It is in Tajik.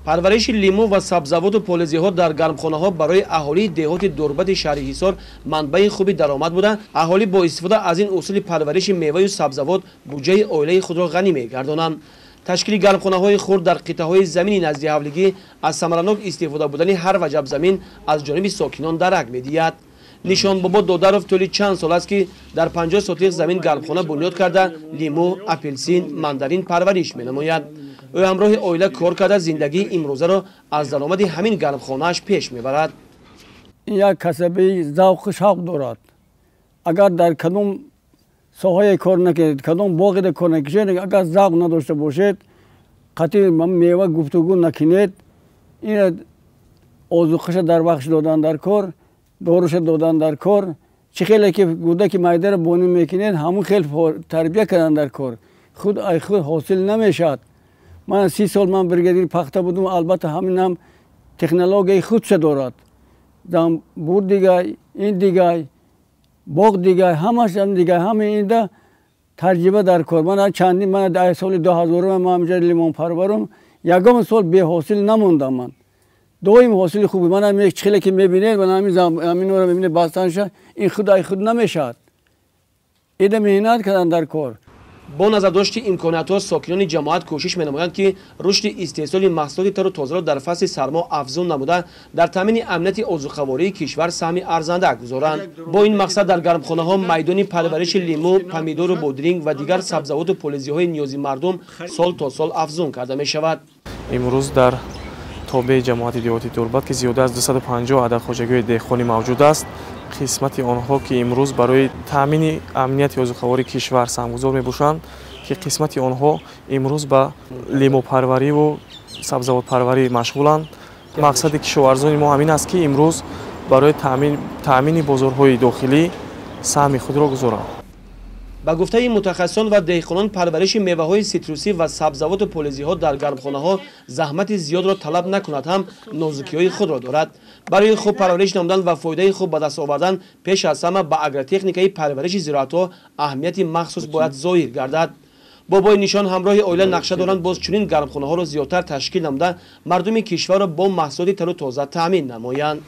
Парвариши лимӯ ва сабзавоту полезиҳо дар гармхонаҳо барои аҳолии деҳоти Дурбати шаҳри Ҳисор манбаи хуби даромад буда, аҳолӣ бо истифода аз ин усули парвариши меваю сабзавот буҷаи оилаи худро ғанӣ мегардонанд. Ташкили гармхонаҳои хурд дар қитъаҳои замини назди ҳавлигӣ аз самаранок истифода будани ҳар ваҷаб замин аз ҷониби сокинон дарак медиҳад. Нишонбобо Додаров тӯли чанд сол аст, ки дар 50 сотих замин гармхона бунёд карда, лимӯ, апелсин, мандарин парвариш менамояд. Ӯ ҳамроҳи оила кор карда, зиндагии имрӯзаро аз даромади ҳамин гармхонааш пеш мебарад. Ин як касабаи завқу шавқ дорад. Агар дар кадом соҳае кор накунед, кадом боғеда кор накушед, агар завқ надошта бошед, қатъи мева гуфтугӯ накунед, ина озуқаша дар вақтш додан дар кор, доруша додан дар кор, чӣ хеле ки гудаки майдаро бонӣ мекунед, ҳамун хел тарбия кардан дар кор, худ ай худ ҳосил намешавад. Ман 30 сол ман бригадири пахта будум, албатта ҳаминам технологияи худша дорад. Занбур дигай, ин дигай, боғ дигай, ҳамаш дигай, ҳама инда таҷриба дар кор. Ман чандин, ман дар соли 2000 ман ҳамҷа лимонпарварум, ягон сол беҳосил намондам ман. Доим ҳосили хуб. Ман ҳам хеле ки мебинед, ман ҳаминро мебинед бастанша, ин худ ай худ намешавад. Ида меҳнат кардан дар кор. Бо назардошти имкониятҳо сокинони ҷамоат кӯшиш менамоянд, ки рушди истеҳсоли маҳсулоти тару тозаро дар фасли сармо афзун намуда, дар таъмини амнияти озуқавории кишвар саҳми арзанда гузоранд. Бо ин мақсад дар гармхонаҳо майдони парвариши лимӯ, помидору бодринг ва дигар сабзавоту полезиҳои ниёзи мардум сол то сол афзун карда мешавад. Имрӯз дар тобеи ҷамоати деҳоти Дурбат, ки зиёда аз 250 адад хоҷагиҳои деҳқонӣ мавҷуд аст, қисмати онҳо, ки имрӯз барои таъмини амнияти озуқавории кишвар саҳмгузор мебошанд, ки қисмати онҳо имрӯз ба лимӯпарвариву сабзавотпарварӣ машғуланд. Мақсади кишоварзони мо ҳамин аст, ки имрӯз барои таъмини бозорҳои дохилӣ саҳми худро гузоранд. Ба гуфтаи мутахассисон ва деҳқонон, парвариши меваҳои ситрусӣ ва сабзавоту полезиҳо дар гармхонаҳо заҳмати зиёдро талаб накунад ҳам, нозукиҳои худро дорад. Барои хуб парвариш намудан ва фоидаи хуб ба даст овардан, пеш аз ҳама ба агротехникаи парвариши зироатҳо аҳамияти махсус бояд зоҳир гардад. Бобои Нишон ҳамроҳи оила нақша доранд боз чунин гармхонаҳоро зиёдтар ташкил намуда, мардуми кишварро бо маҳсулоти тару тоза таъмин намоянд.